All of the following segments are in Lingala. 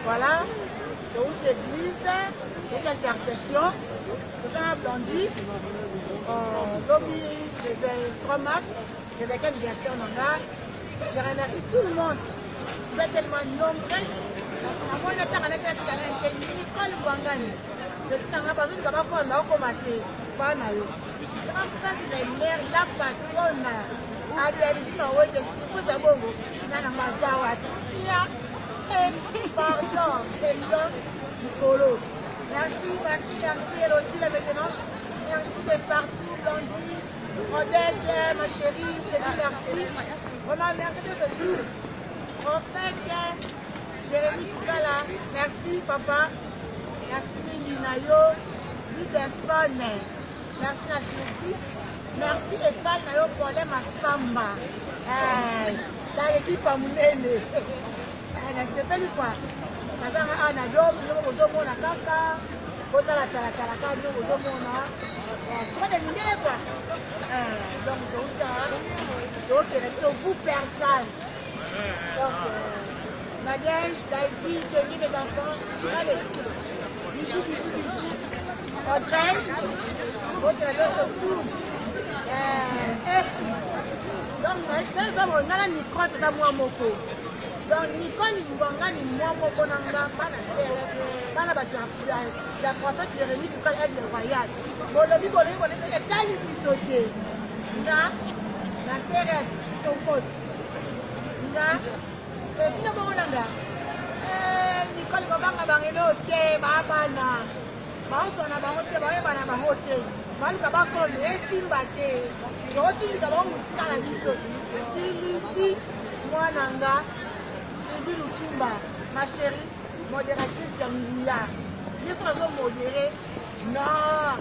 Voilà, touti église, touti intercession, toza na Blondie, lobi le 23 mars, ezalaki anniversaire na nga. Je remercie tout le monde. Vous êtes tellement nombreux. Namoni natanga neti natikala te Nicole Mbwangani. Petit na nga bazoluka bakoma bakoma te bana yo. Grand mère la patronne Adelphine Owete surprise ya bongo nga na mazwa wapi sia eh, pardon eyo likolo. Merci, merci, merci Elodie la maintenance. Merci de partout Blandine, Odette, ma chérie, c'est dit merci. Vraiment merci de ce tout. Prophète Jérémie Tukala, merci papa. Merci mingi na yo Liderson. Merci na surprise. Merci epai na yo Paulin Masamba. Eh, ta ekipe ya monene. Eh, nasepeli kwa. Nazanga awa na dom, bino bozomona kaka. Botala tala tala kaka bino bozomona. Eh, trop de mindele kwa. Eh, donc touti awa tokende biso vous percal. Donc euh, Nadège, Daisy, Jenny, mes enfants, allez, bisous, bisous, bisous. Audrey, votre nyonso tout. Eh, donc naza nga na Nicole toza mwa moko. Donc Nicole Ngwangani mwa moko na nga bana CRS, bana bato ya prophète Jérémie Tukal Aigle Royal. Bolobi bolobi bolobi etali biso te. Nga na CRS tokos. Nga eh, bino bongo na nga eh, Nicole kobanga bangelo te babana baoswana bango te bayebana bango te baluka bakome esimba te tokotindika bango mosika na biso. Sylvie mwana nga Sylvie Lutumba ma chérie modératrice ya nguya ye soki azomodere non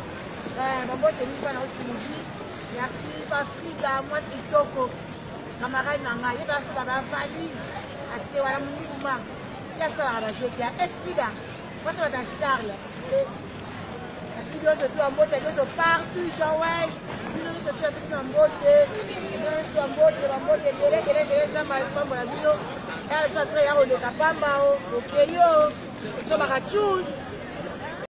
eh, bambote mingi bana Sylvie. Merci Bafrida mwasi kitoko camarade na ngai ye basuka ba valise atie wana molibuma ye asalaka ba jeu te et Frida mwasi bata Charles atiki nyonso tu ya mbote nyonso partout Joel bino nyonso tu ya biso na mbote bino nyonso ya mbote bambote ebele ebele ebele eza pambola bino ya biso atre ya koleka pamba o okei o biso baka tchus.